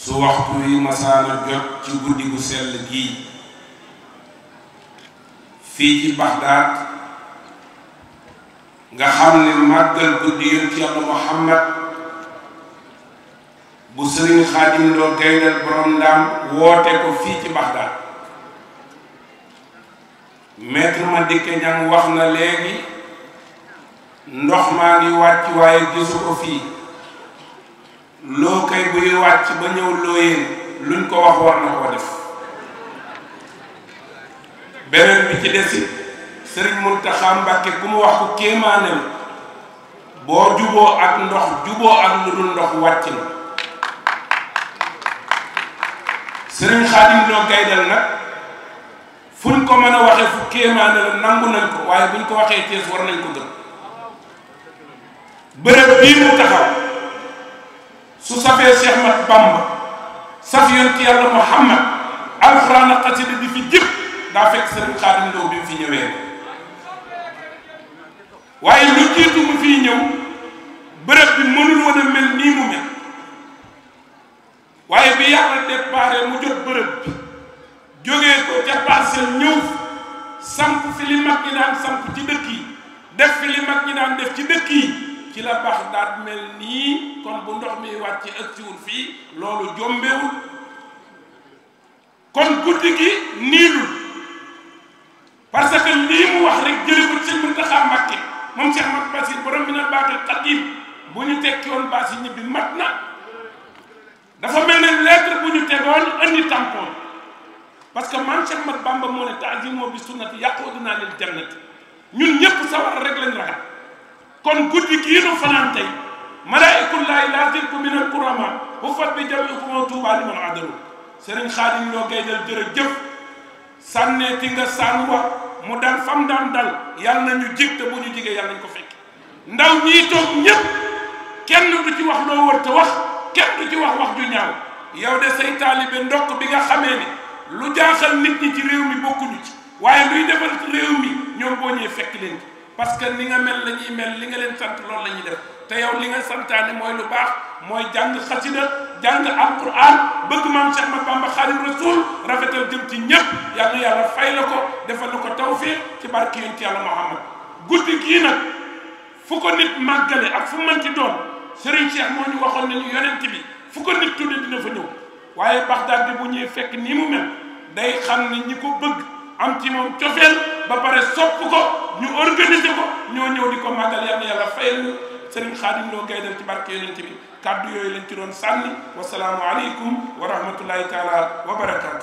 su waxtu wi masaana jot ci guddi gu sell gii fii ci Baxdaad nga xam ne màggal guddi yonent Yàlla Muhammad bu Sëriñ Xaadim Lo Gaydel borom Ndaam woote ko fii ci Baxdaad maître Madické Niang wax na léegi ndox maa ngi wàcc waaye gisu ko fii loo kay buy wàcc ba ñëw looyeen luñ ko wax war na koo def beneen bi ci desit Sëriñ Muntaxa Mbàkke ku mu wax ko kéemaanam boo juboo ak ndox juboo ak lu dul ndox wàcc na Sëriñ Xaadim Lo Gaydel nag fuñ ko mën a waxee fu kéemaane la nangu nañ ko waaye buñ ko waxee Cees war nañ ko gëm bërëb bii mu taxaw su safee Cheikh Mat Bamba saf yonent Yàlla Muhammad alxuraan ak xasida di fi jëpp daa fekk Sëriñ Xaadim Lo bi mu fi ñëwee waaye lu jiitu mu fiy ñëw bërëb bi mënul woon a mel nii mu mel waaye bi yàlla déparé mu jot bërëb bi jógee ko ca Parcelles ñëw samp fi li mag ñi daan samp ci dëkk yi def fi li mag ñi daan def ci dëkk yi ci la Baxdaad mel nii kon bu ndox mi wàcc ak siwul fii loolu jombewul kon guddi gi niilul parce que lii mu wax rek jële ko Sëñ Muntaxa Mbàkke moom Cheikh Ahmadou Bachir borom Minanul Baaqil Qadiim bu ñu tekki woon baas yi ñibbi mat na dafa mel ne lettre bu ñu tegoon andi tampon parce que man Cheikh Ahmadou Bamba moo ne ta'zimu bi sunnati yaquduna lil jannati ñun ñëpp sawar rek lañ ragal kon guddi gii nu fanaan tey malaa'ikullaahi laa tilku min al-kurama bu fat bi jamiikum tuuba liman adalu Sëriñ Xaadim Lo Gaydel jërëjëf sànneeti nga sànn wa mu dal fam daan dal yàlla nañu jig te bu ñu jigee yàlla nañ ko fekk ndaw ñii toog ñëpp kenn du ci wax loo wër te wax kenn du ci wax wax ju ñaaw yow de say taalibe ndokk bi nga xamee ne lu jaaxal nit ñi ci réew mi bokkuñu ci waaye luy defal ci réew mi ñoom boo ñëwee fekk leen ci parce que ni nga mel la ñuy mel li nga leen sant loolu la ñuy def te yow li nga santaane mooy lu baax mooy jàng xasida jàng alquran bëgg maam Cheikh Ahmadou Bamba Xaadimu Rasuul rafetal jëm ci ñëpp yàlla yàlla fay la ko defal la ko tawfiq ci barke yonent Yàlla Muhammad guddi gii nag fu ko nit màggale ak fu mënti doon Serigne Cheikh moo ñu waxoon ne ñu yonent bi fu ko nit tudde dina fa ñëw waaye Baxdaad bi bu ñëwee fekk ni mu mel day xam ne ñi ko bëgg am ci moom cofeel ba pare sopp ko ñu organiser ko ñoo ñëw di ko màggal yàlla yàlla fayal Sëriñ Xaadim Lo Gaydel ci barke yonent bi kàddu yooyu lañ ci doon sànni wasalaamu aleykum wa rahmatullahi taala wa barakaatu